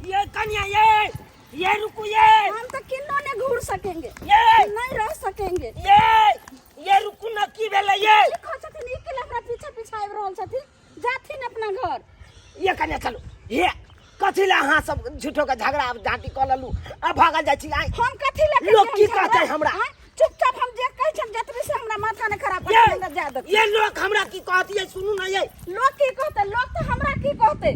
ये कन्या ये रुकू ये। हम तो किन्नो नहीं घूर सकेंगे, ये नहीं रह सकेंगे। ये रुकू ना, की भेलै ये? की कहै छथिन ई के हमरा पीछे पीछे आबि रहल छथिन? जाथिन अपना घर। ये कन्या चलू। ये कथी ला अहाँ सब झूठो के झगड़ा आब झाँटी कऽ लेलू आ भागल जाइ छी आइ? हम कथी लए लोक करियै की हम झगड़ा? कहतै हमरा? आँय? चुपचाप हम जे कहै छियनि जतबी से हमरा माथा नहि खराब ये कर, हमरा जा दे। ये लोक हमरा की कहत ये? सुनू ना ये। लोक की कहतै? लोक तऽ हमरा की कहतै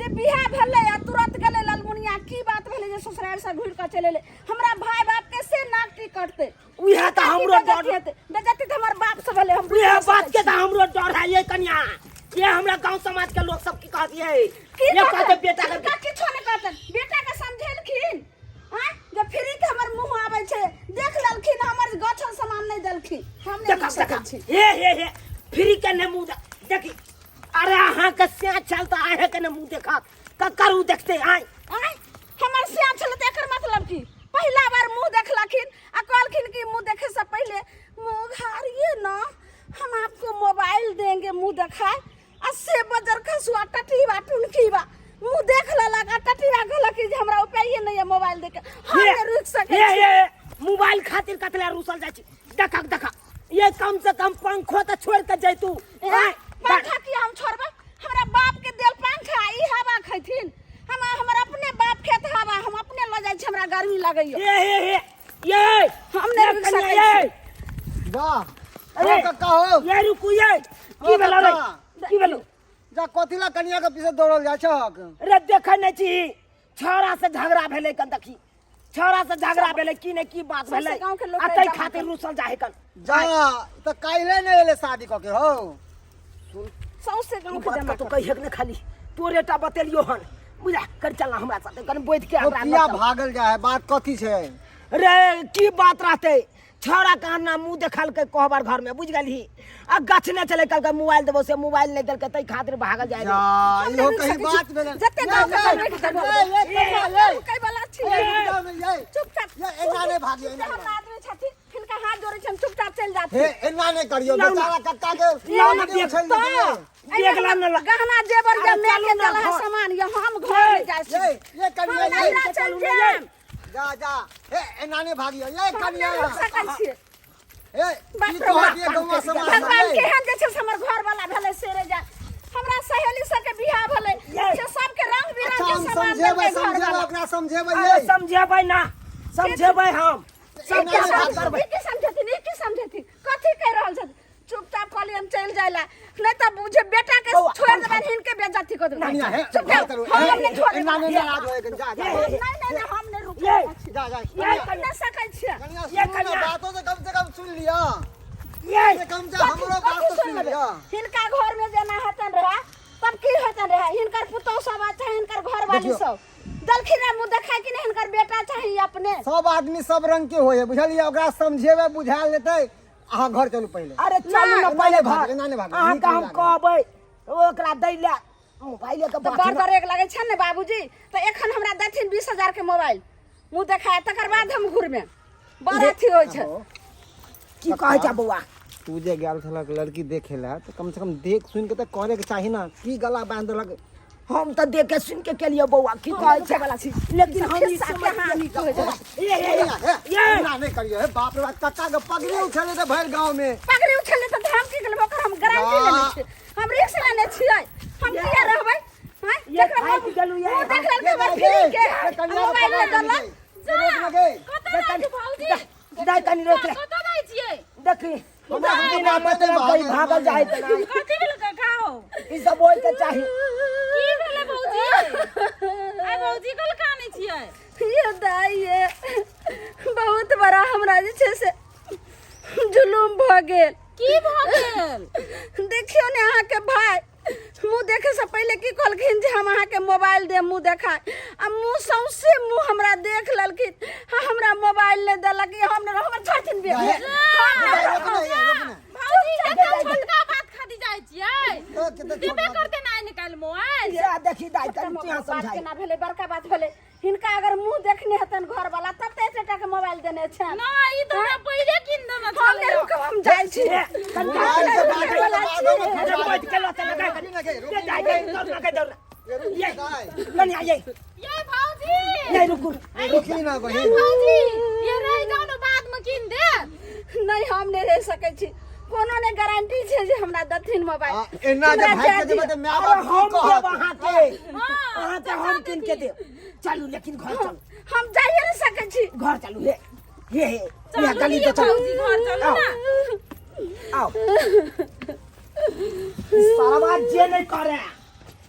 जे बियाह भेलै आ तुरंत गेलै ललमुनिया, की बात भेलै जे ससुराल से घुरि कऽ चलि एलै? हमरा भाय बाप के से नाक की कटतै? उएह तऽ हमरो डर हेतै। बेजती तऽ हमर बाप से भेलै। हम उएह बात के तऽ हमरो डर है ये कन्या। ये हमरा गांव समाज के लोग सब की कहत ये? की ये कहते बेटा के के किछो नहि कहतै। बेटा के समझेलखिन आँय जे फ्री के हमर मुँह आबै छै, देख लेलखिन, हमर गछल सामान नहि देलखिन। हम नहि देखा रुकि सकै देखा छी। हे हे हे, फ्री के ने मुंह देखी। अरे अहाँ के से चल तऽ अहे के ने मुंह देखा ककर उ देखते आय? आँय, हमर सिया छलै तऽ एकर मतलब की? पहिला बार मुँह देखलखिन आ कहलखिन कि मुँह देखे से पहिले मुँह उघारिए ना, हम आपको मोबाइल देंगे मुँह देखाए। आ से बजर खसुआ टटीबा टुनकीबा मुँह देख लेलक आ टटीबा कहलक कि जे हमरा उपाये नहीं है मोबाइल देके, हम हे, नहि रुकि सकै हे छी। हे, मोबाइल खातिर कतला रुसल जाइ छी? देखक देखा, ये कम से कम पंखो तऽ छोड़ के जैतू। ए, पंखा किया हम छोड़बै? हमरा बाप के देल पंखा ई हवा खैथिन? हम हमर अपने बाप खेत हवा हम अपने लऽ जाइ छी, हमरा गर्मी लगैया। हे हे हे, ये हम नहि ये रुकि कन्या, सकै ये छी। वाह। अरे, ओ कक्का हो। ये रुकू, ये की ओ भेलो रे? कक्का। की भेलो? जा कथी ला कनिया के पीछे दौड़ल जाइ छक? रे देखै नहि छी, छौड़ा से झगड़ा भेलै कन? देखी, छौड़ा से झगड़ा भेलै की नहि, की बात सौंसे भेलै गाँव के लोक आ ताहि जमा खातिर रुसल जाइ कन। जा तऽ काल्हि नहि एलै शादी कऽ के हो। सौंसे गाँव ई के बात जमा कतौ कर। कहियक ने, खाली तोरे टा बतेलियो हन, बुझा कर। चलना हमरा साथे कनि बैठ के ओ हमरा किया लग चल। भागल जाइ है? बात कथी छै? रे की बात रहते? छौड़ा के अन्ना मुंह देखलकै कोहबर घर में, बुझ गेलही? आ गछने चले, कहलकै मोबाइल देबो, से मोबाइल नहि देलकै, ताहि खातिर भागल जाइ जा रहे। हम इहो नहि कहीं रुकि सकै बात छी। भेलै? जते गाँव के ये, लोक ये, जमा ये, ये, करबै। ये, ये, रुकै वाला छी। ये, रुक जाओ ने, ये। चुपचाप ये, एना नहि भागियो, एना हम नहि। आदमी छथिन, हिनका हाथ जोड़ै छियनि, चुपचाप चलि जाथिन। हे, एना नहि करियौ। लाउ ना। बेचारा कक्का के लाउ ना, के देख। उछलि देतै, ये। एहिमे देख ला ना ला। गहना जेवर अरे जे माय चलू के ना देल है घर। सामान ये हम घर ले जाइ छी। ये, ये हम कनिया, ये। नैहरा चलि चलू ना, ये। जायब। जा जा, हे, एना नहि भागियो ये हम कनिया। नहि रुकि सकै छियै। हे, बाप की रे बाप। कहतियै गौवा समाज में, भगवान ये? केहन जे छै से हमर घर वाला भेलै सेरे जा। हमरा सहेली सबके बियाह भेलै ये। से सबके रंग बिरंग अच्छा के हम सामान समझेबै, देलकै घर समझेबै वाला। ओकरा, समझेबै अरे ये। समझेबै ना, समझेबै हम एना सबके नहि बात भागियो। करबै। ई की समझेथिन? ई की समझेथिन? कथी कहि रहल छथिन? चुपचाप कहलियै हम चलि जाइ ला, नहि तऽ बुझे बेटा के बौआ, छोड़ि देबनि, हिनके बेइज्जती कऽ देबनि। कनिया, हे, चुपचाप चलू, हम हे, नहि छोड़बै। एना नहि नाराज होय, जा जा। ये, नहीं नहीं नहीं, हम नहीं रुकै ये। छी। जा जा ये कनिया, नहि सकै छियै। कनिया ये सुनू ना, कनिया। बातो तऽ कम से कम सुन लिअ। ये कम से हमरो बात कथी तऽ सुन सुन लेबै? लिअ। हिनका घर में जेना हेतन रहे तब की हेतन रहे? हिनकर पुतोह सब चाहे हिनकर घरवाली देखियौ। सब दलखिन रहे मुँह देखाय कि नहि हिनकर बेटा चाही अपने? सब आदमी सब रंग के होय है, बुझलियै? ओकरा समझेबै, बुझायल जेतै। अहाँ घर चलू पहिले। अरे चलू ना नहि, पहिले एना नहि भागू, घर। एना नहि भागू, अहाँके नीक हम नहि लागल। कहबै ओकरा दै लए मोबाइल के तऽ बात बड़ ना। दरेग लगै छै ने बाबूजी, तऽ एखन हमरा देथिन 20,000 के मोबाइल मुँह देखाय, तकर बाद हम घुरबै। बड़ अथी होइ छै। की कहै छै बौआ? तू जे गेल छलक लड़की देखे ला तऽ कम से कम देख सुन के तऽ करे के चाही ना। की गला बांध देलक? हम तऽ देख के सुन के केलियो बौआ, की कहै छै वाला छी। लेकिन हम ई खिस्सा समझ कहानी कहै छै। ये ये कनिया, हे, ये। एना नहि करियौ। हे बाप रे बाप, कक्का के पगड़ी उछले तऽ भरि गाँव में। पगड़ी उछलले तऽ हम की करबै? ओकर हम गारंटी लेने छियै, हम रिक्स लेने छियै, हम किया रहबै? हैं? ये जकरा थाकि गेलहुँ ये। मुँह देख लेलकै ये हमर दाइ फ्री गे, के ये कनिया के मोबाइल पकड़ ले देलक। ये रोक ना गे। कतऽ जाइ छी भौजी? दाइ कनि रोक ले। कतऽ जाइ छियै? देखी, हमरा सबके बिना बात मतलब नहि कहीं भागल जाइ त ना। कथी भेल काका हो? ई सब होय के चाही। की भेलै भौजी? आइ भौजी कल कानै छियै? ये दाइ ये, बहुत बड़ा हमरा जे छै से जुलुम भऽ गेल। की भऽ गेल? देखियौ ने, अहाँके भाय मुँह देखे से पहिले की कहलखिन जे हम अहाँके मोबाइल देब मुँह देखाय, आ मुँह सौंसे मुँह हमरा देख लेलखिन, हाँ, हमरा मोबाइल नहि देलक। ई हम नहि, हमर छोड़थिन जा, हे, दाइ, रोक ना, ये, रोक ना। भौजी एते छोटका बात खातिर जाइ छियै? ए, कते छोट देबे बात। करते ना आइ निकालि मोबाइल। से देखी दाइ, कनि तू बात समझाइ। केना भेलै? बड़का बात भेलै। हिनका अगर मुँह देखने हेतनि घर वाला तब तऽ एते टाके मोबाइल देने छनि। ना, ई तऽ हमरा पहिले कीन देने हम नहि छलै। रुकब, हम जाइ छी। मोबाइल के बात वाला बादो में छी। अरे बैठ के लऽ चल, रोकी ना गे, रोकी दाइ, ना गे। दौड़ ना गे, दौड़ ना। ये कनिया ये ये भौजी ये रुकू रुकी ना ये बहिन भौजी ये रहि जाओ ने बाद में कीन दे नहि हम नहि रहि सकै छी कोनो नहि गारंटी छै जे हमरा दथिन मोबाइल आ, एना जे हमरा भागि जाय के जेबै दिअ। तऽ माय अरे बाप हम की कहत देब अहाँके हाँ, अहाँके हम कीन के देब चलू लेकिन घर चलू हम जाइए नहि सकै छी घर चलू हे हे हे चलू ये गली ये तो चलू भौजी घर चलू आओ ना आओ सारा जे नहीं करे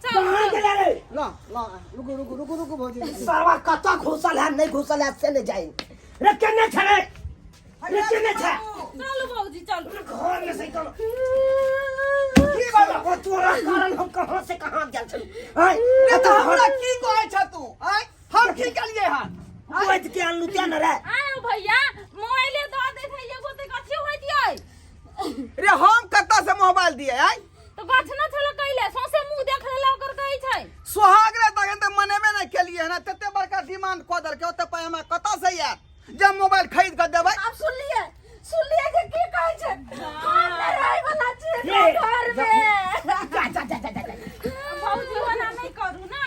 चलू कहाँ गेले रे ला ला रुकू रुकू रुकू रुकू भौजी रुकू। सरवा कतऽ घुसल है नहीं घुसल है से नहीं जाए रे केने छै रे रे केने छै चलू भौजी चलू घर में से चलो की बात ओ तोरा कारण हम कहाँ से कहाँ गेल छलु आय रे कतऽ तऽ हमरा घर की कहै छ तू आय हम की केलियै हन गोद के आनलु तें ने रे आयो भैया मोबाइले दऽ दैत है एगो तऽ कथी होइत यै रे हम कतऽ से मोबाइल दिए आय तऽ गाछ न छल कैले सौंसे मुंह देख लेला ओकर कहै छै सोहाग रे तखन तऽ मनेबे नहि केलियै हन तते बड़का डिमांड कऽ देलकै ओते पाइ हमरा कतऽ से आयत जे हम मोबाइल खरीद कऽ देबै आब सुनलियै सुनलियै जे की कहै छै हम नहि रहै वाला छियै ये, घर में जा जा जा जा जा जा। भौजी ओना नहि करू ना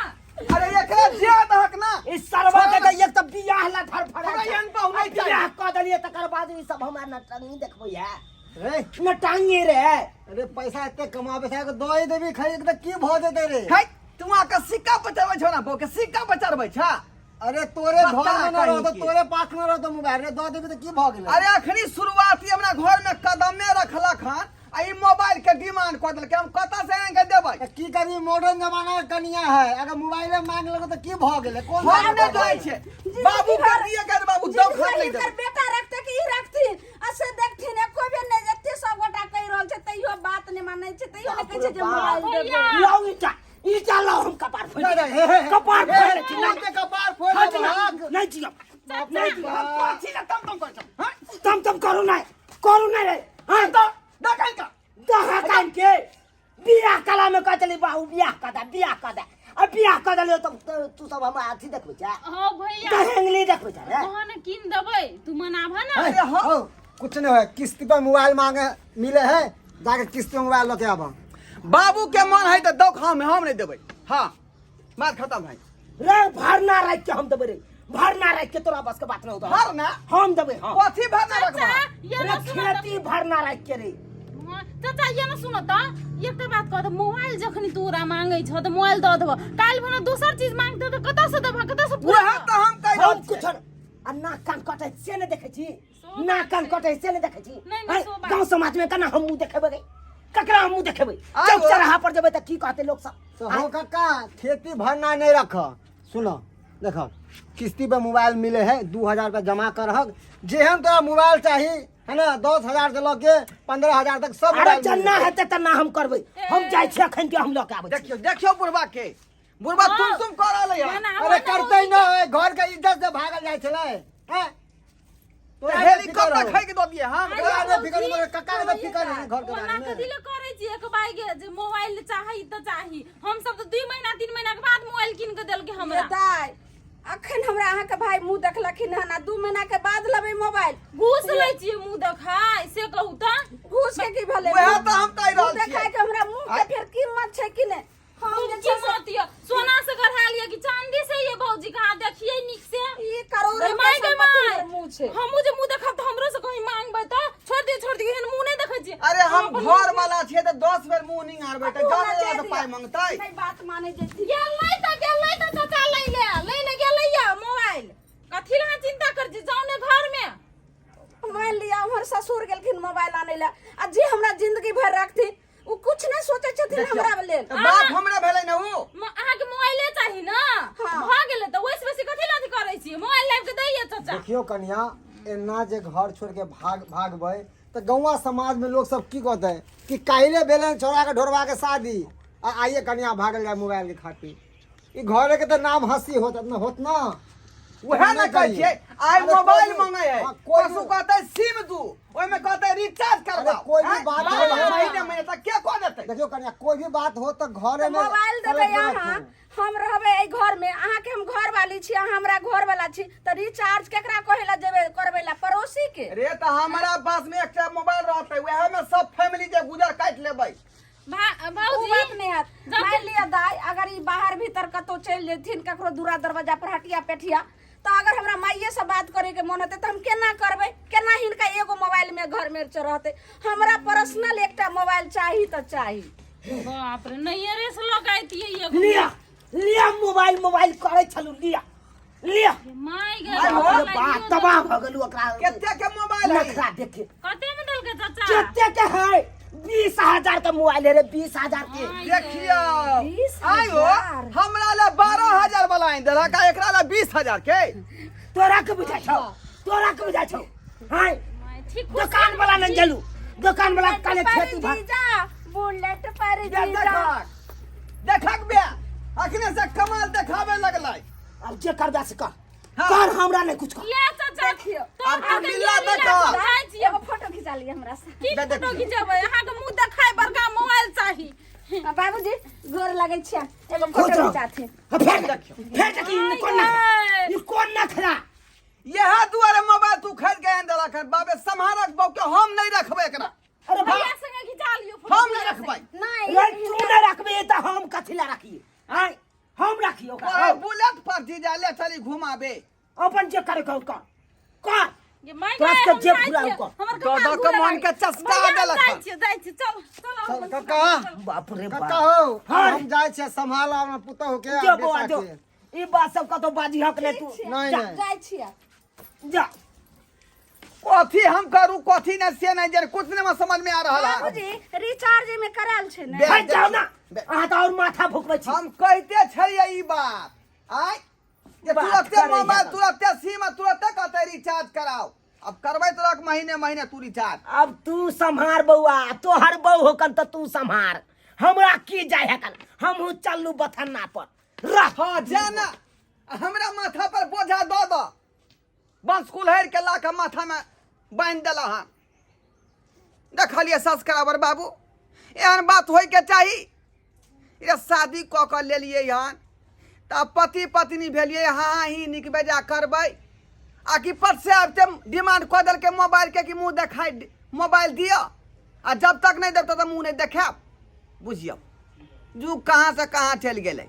अरे एकरा जे दहक ना इस सरवा के तऽ एक तऽ बियाह ला धरफड़ा हमरा एहन बहु नहि चाही। बियाह कऽ देलियै तकर बाद ई सब हमरा नटंगी देखबै है रे नटांगे रे अरे पैसा एते कमाबे छै दऽ ही देबी खरीद के तऽ की भऽ जेतै रे है तू आके सिक्का बचरबै छौ ना बो के सिक्का बचरबै छ अरे तोरे घर बता में न रहतो कहीं के। तोरे पास में रहतो मोबाइल रे दऽ देबी तऽ की भऽ गेलै अरे अखनी शुरुआती हमरा घर में कदमे रखलक हन आ ई मोबाइल के डिमांड कऽ देलकै हम कतऽ से आनि के देबै तऽ की करबी मॉडर्न जमाना के कनिया है अगर मोबाइले मांग लेबो तऽ की भऽ गेलै कोन हम नहि दै छियै बाबू के दिए के बाबू दौ जिनका खा नहि हिनकर देबै बेटा रखते कि ई रखथिन आ से देखथिन एको बेर नहि एते सब गोटा कहि रहल छै तैयो बात नहि मानै छै तैयो नहि कहै छै जे मोबाइल देबै भैया लाउ ईटा ईटा लाउ हम कपार फोड़ि नहीं, नहीं, हे, हे, हे। कपार हे, फोड़ि छी तुरन्ते कपार फोड़ि हट देबो, ना, हक। नहीं जियब नहीं जियब कथी लए तम तम करै छौ हँ तम तम करू नहीं करू नहीं रे हाँ तऽ देखै का दहा कान के बियाह कला में कह चली बाबू बियाह कऽ दे बियाह कऽ दे आ बियाह कऽ देलियो तब तू सब हमरा अथी देखबै छै हाँ भैया दहेंगली देखबै छै रे तोहन कीन देबै तू मनाबह ना है, अरे हाँ। हौ, कुछ नहीं है किस्ती पर मोबाइल मांगे मिले है जाके किस्ती पर मोबाइल लके आबा बाबू के मन है तऽ दौख हम हम नहि देबै हाँ बात खत्म है रे भरना राख के हम देबै रे भरना राख के तोरा बस के बात न होतो भरना? हम देबै हाँ कथी भरना चाचा रखबा ये रे ना सुनो त खेती भरना राख के रे हाँ, चाचा ये ना सुनो त एकटा बात कह त मोबाइल जखनी तोरा मांगै छ त मोबाइल दऽ देबह काल्हि भने दोसर चीज मांगतौ त कतऽ से देबह कतऽ से पूरा वएह तऽ हम कहि रहल हम कुछ छियै आ नाक कान कटै से नहि देखै छी सो नाक कान कटै से नहि देखै छी नहि, नहि, आँय, सो बात। गाँव समाज में केना हम मुँह देखेबै गे? ककरा हम मुँह देखेबै आइ चौक हो। चौराहा पर जेबै तऽ की कहतै लोक सब तो हो काका खेती भरना नहीं रख सुनो देखो किस्ती पर मोबाइल मिले है 2000 रुपया जमा करहक जेहन तोरा मोबाइल चाही है ना 10,000 से लऽ के 15,000 तक सब अरे मोबाइल जन्ना मिले। हेतै तऽ ना हम करबै हम जाइ छी अखन के हम लऽ के आबै छी देखियौ देखियौ बुढ़बा के बुढ़बा हाँ। तुम तुम कऽ रहल है मना अरे करते ना घर के इज्जत से भागल जाइ छलै हैं तोरा नहि फिकर हेलीकॉप्टर हौ। खरीद दऽ दिए हम तोरा नहि फिकर हौ, मगर कक्का के तऽ फिकर है घर के ओना बारे में कथी लए करै छी एक बाइगे जे मोबाइल चाही तऽ चाही हम सब तऽ 2 महीना 3 महीना के बाद मोबाइल कीन के देलकै ये हमरा दाइ अखन हमरा अहाँके भाई मुँह देखलखिन हन आ 2 महीना के बाद लेबै मोबाइल घूस लै छियै मुँह देखाय से कहू तऽ घूस के की भेलै वएह तऽ हम कहि रहल मुँह छियै। देखाय के हमरा मुँह के फेर कीमत छै कि नहि हम जे छै से कीमत ये सोना से गढ़ायल ये कि चांदी से ये भौजी कहाँ देखिए नीक से ई करोड़ों गै के माय गै संपत्ति माय हमर मुँह छै हमहूँ जे मुँह देखब तऽ हमरो से कहीं मांगबै तऽ छोड़ दियौ छोड़ दियौ एहन मुँह नहि देखै छियै अरे हम अपन घर वाला छियै तऽ 10 बेर मुँह निहारबै तऽ तू जल हमरा जाय तऽ पाइ दिअ। मंगतै नहि बात मानै जेती गेलै तऽ गेलै तऽ चाचा लै ले लै ले गेलै ये मोबाइल कथी लए अहाँ चिंता करै छी जाउ ने घर में मानि लिअ हमर ससुर गेलखिन मोबाइल आनै लए आ जे हमरा जिंदगी भरि रखथिन ओ कुछ नहि सोचै छथिन हमरा लेल तऽ बाप हमरे भेलै ने उ अहाँके मोबाइले चाही ने हाँ। भऽ गेलै तऽ ओहिसँ बेसी कथी लए अथी करै छियै मोबाइल लाबि कऽ दैये चाचा देखियौ कनिया एना जे घर छोड़ के भाग भागबै तऽ गौवा समाज में लोग सब की कहतै कि काल्हि भेलै छोड़ा के ढोरबा के शादी आ आइए कनिया भागल जाय मोबाइल के खातिर ई घरे के तऽ नाम हंसी होत न होत ना वएह ने कहै छियै आइ अरे मोबाइल कोइ भी- मंगै है हाँ, कोइ पशु भी- कहतै सिम दू ओहिमे कहतै रिचार्ज करवाओ कोइ भी हैं? बात महीने हो- महीने महीने तक के कऽ देतै देखियौ कनिया कोई भी बात हो तऽ घरे में मोबाइल देबै सलट के अहाँ रखू। हम रहबै एहि घर में अहाँके हम घर वाली छी अहाँ हमरा घर वाला छी तऽ रिचार्ज केकरा कहै लए जेबै करबै लए पड़ोसी के रे तऽ हमरा पास में एकटा मोबाइल रहतै वएह में सब फैमिली के गुजर काटि लेबै ओ भौजी बात नहीं हत। जब- मान लिअ दाई, अगर ई बाहर भीतर कतौ चलि जेथिन, ककरो दूरा दरवाजा पर हटिया पेठिया, तऽ अगर हमरा माइये से बात करे के मन हेतै तऽ हम केना करबै? केना हिनका एगो मोबाइल में घर में रहतै? हमरा पर्सनल एकटा मोबाइल चाही तऽ चाही। बाप रे, नैयरे से लगाइतियै एगो। लिया लिया, मोबाइल मोबाइल करै छलू, लिया लिया। माय गे। बाप रे बाप, तबाह भऽ गेलू ओकरा। कते के मोबाइल है? नखरा देखे। कते में देलकै चाचा? कते के है? 20,000 के मोबाइल है रे, 20,000 के। देखियो। 20 आयो। हजार। हमरा ला 12,000 वाला आनि देलक आ एकरा ला 20,000 के। तोरा के बुझाइ छौ? तोरा के बुझाइ छौ? हाय। माय, ठीक। दुकान वाला नहीं गेलू, दुकान वाला काले पर खेती भाग। जीजा, बुलेट पर बे जीजा। देखक देखक बे, अखने से कमाल देखाबे लगलै। अब जे करबे से कर। हाँ। कर, हमरा नहीं कुछ कर। ये चाचा। देखियौ। तोर अब तू हाथे मिला ये लीला देखा। समझाइ छियै। एगो फोटो खिंचा लिअ हमरा से। की दे फोटो देखियौ। खिंचेबै? अहाँके मुँह देखाय बड़का मोबाइल चाही। बाबूजी, गोर लगै छियै, एगो खुश फोटो रहो। खिंचाथिन। हाँ, फेर फेर देखी, ई कोन नखरा, ई कोन नखरा? यह दुआरे मोबाइल तू खरीद के आनि देलक हन बाबे। सम्हारक बौ के, हम नहीं रखबै एकरा। अरे भैया भैया संगे खिंचा लियौ फोटो। हम नहीं रखबै। नहीं। रे, तू नहीं रखबे तऽ हम कथी ला रखिए? आय, हम रखिए ओकरा? ओए, बुलेट पर जीजा ले चली घुमाबे। अपन जे करे कर कर कर। ये माय तोरा गे, सबके हम जेब जाइ पूरा छियै। ऊपर। हमर दऽ कपार दऽ के घूरे मोन लागल। के चस्का भैया, हम देलक जाइ हन। छियै, जाइ छियै, चल चल। चल, हम कक्का। बाप रे कक्का बाप। हो। हाँ। हम जाइ छियै, सम्हाल अपना पुतहु के आ जो बौआ, बेटा जो। के। ई बात सब कतौ बाजी हक नहीं तू। नहीं, जा, नहीं। जाइ छियै। जा। कथी हम करू, कथी नहीं से नहीं जे कुछ नहीं समझ में आ रहा है। बाबूजी, रिचार्ज में करायल छै ने? बे- हट जाओ ना। बे- अहाँ तऽ और माथा फुकबै छी। हम कहते छलियै ई बात आय जे बात तुरते करै मोबाइल है। तुरते सिम आ तुरते कहते रिचार्ज कराओ। अब करबै तोरा महीने महीने तू रिचार्ज। अब तू सम्हार बौआ, तोहर बहू होकन तऽ तू सम्हार, हमरा की जाय हकन? हमहूँ चलू बथन्ना पर रह। हाँ, जाना, हमरा माथा पर बोझा दऽ दऽ बंस कुल्हैर के ला के माथा में बांधि देला हन। देखलियै सब्सक्राइबर बाबू, एहन बात होय के चाही? ये शादी कऽ कऽ लेलियै हन तऽ पति पत्नी भेलियै, हाँ ही नीक बेजा करबै आ कि पर से आबिते डिमांड कऽ देलकै मोबाइल के कि मुँह देखाइ मोबाइल दिअ, आ जब तक नहि देब तब तक मुँह नहि देखायब। बुझियौ, युग कहाँ से कहाँ चलि गेलै।